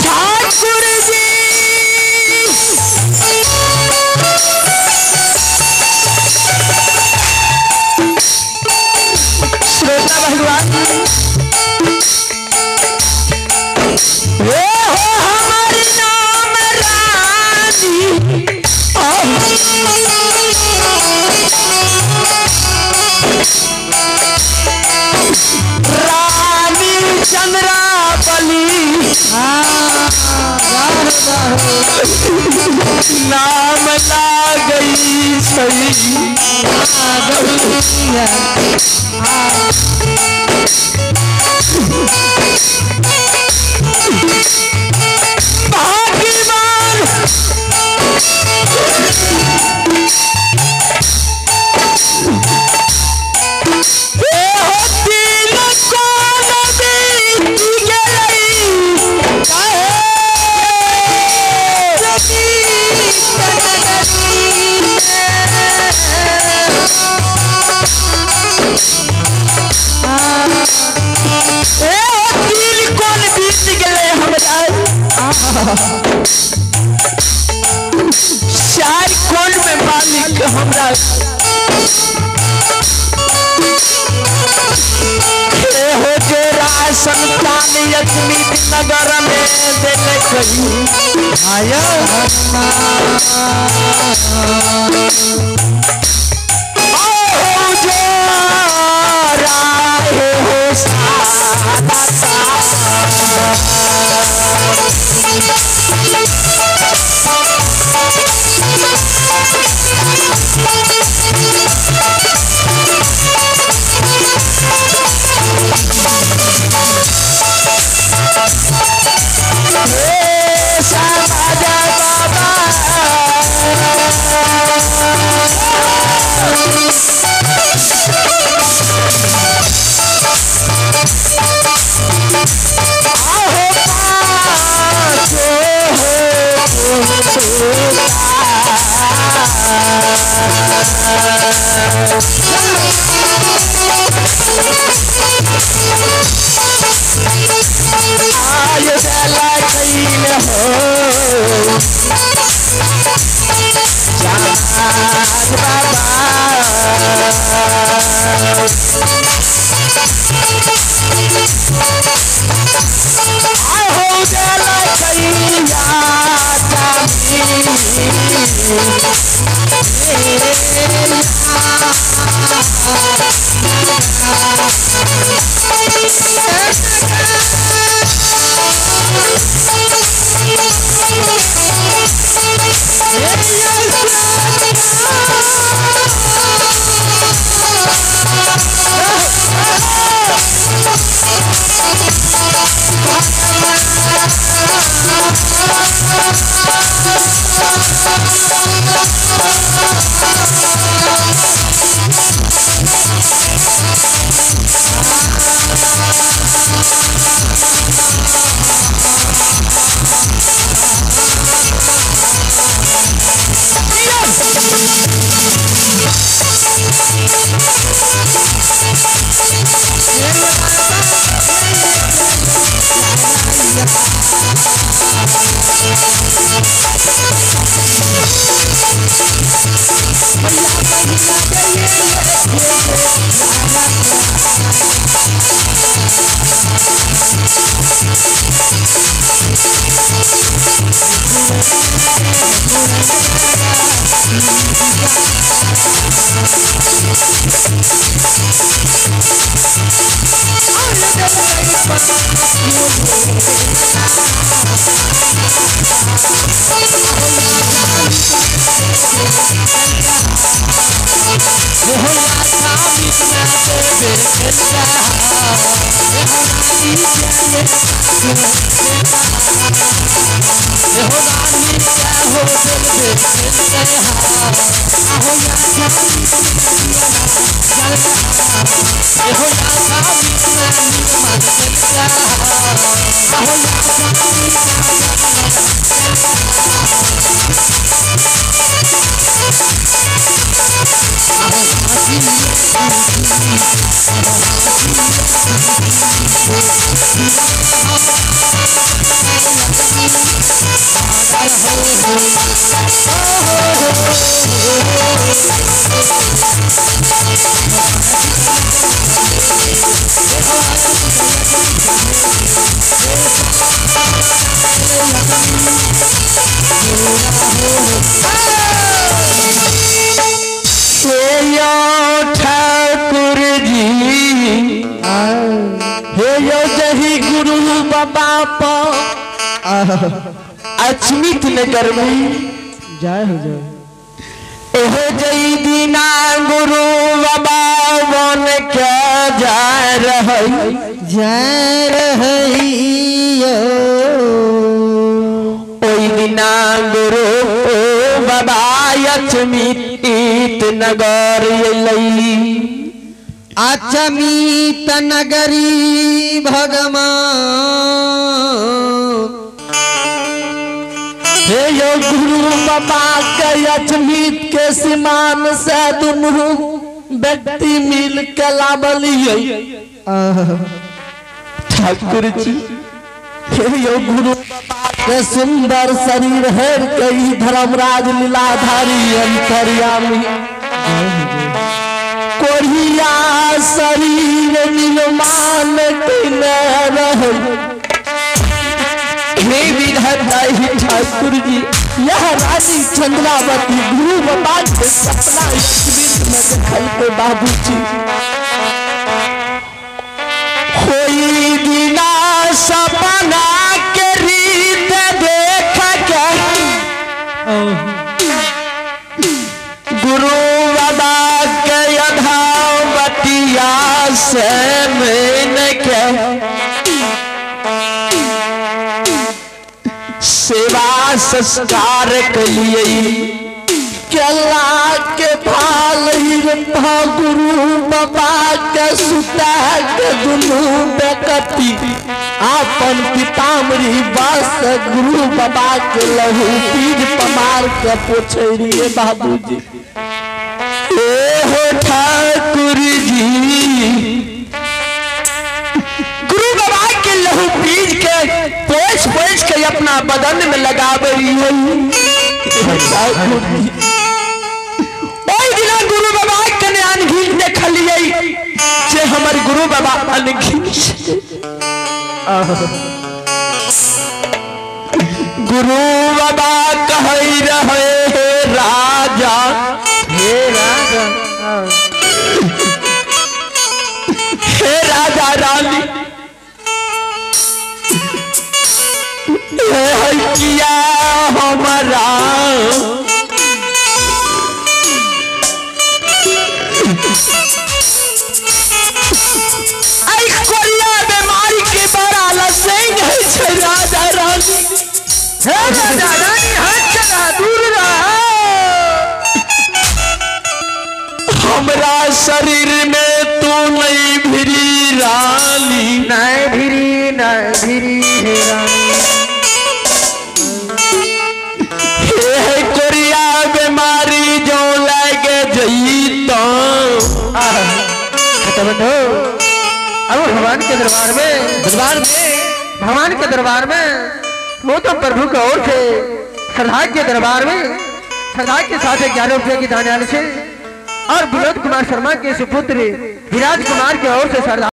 ठाकुर जी श्रोता भगवान हो हमारी नाम रानी रानी चंद्रावली नाम ला गई सही भाग्यवान चार कोण में मालिक हमरा हो जो राशन पानी अजमीर नगर में देने कहीं आया जो राय हो सादा Thank you. यो ठाकुर जी हे यो जही गुरु बाबा अचमित नगर में जय हो जय। एहो जई दीना गुरु बाबा बन के जा रहे जय रही। ओई दिना गुरु बाबा अचमित नगर अयली। अचमित नगरी भगवान हे यो गुरु बाबा के अचमित के सीमान से दुनू व्यक्ति मिल के लाबलिए। ठाकुर जी हे यो गुरु बाबा के सुंदर शरीर हेर के धर्मराज लीलाधारी अंतर्यामी कोरिया शरीर निर्माण के रहे। हे विधाता ठाकुर जी यह रानी चंद्रावती गुरु बाबा के सपना में देखल के बाबूजी होई दिना सपना के रीत देख के गुरु बाबा के अधावतिया से मैन के सेवा संस्कार के लिए केला के भाल गुरु बाबा के सुता के दुनू बेकती आपन पितामरी बस गुरु बाबा के लहू पीर पमार के पोछे रहिए बाबूजी। ए हो ठाकुर जी गुरु बाबा के लहू पीर के पोछ पोछ के अपना बदन में लगावे रहिए। ओई दिना गुरु बाबा के अनघिन देखलिए जे हमर गुरु बाबा अनघिन। गुरु बाबा कह रहे हे राजा हे राजा हे राजा रानी हे किया हमारा आई कोरिया बीमारी के बड़ा लसेंग है राजा रानी। हे राजा रानी हट चला दूर रहा। हमरा शरीर में तू नहीं भिरी रानी नहीं भिरी नहीं भिरी हे रानी। हे कोरिया बीमारी जो लगे जई तो अब भगवान के दरबार में भगवान के दरबार में वो तो प्रभु की ओर से श्रद्धा के दरबार में श्रद्धा के साथ 11 रुपये की दान से और विनोद कुमार शर्मा के सुपुत्र विराज कुमार की ओर से श्रद्धा।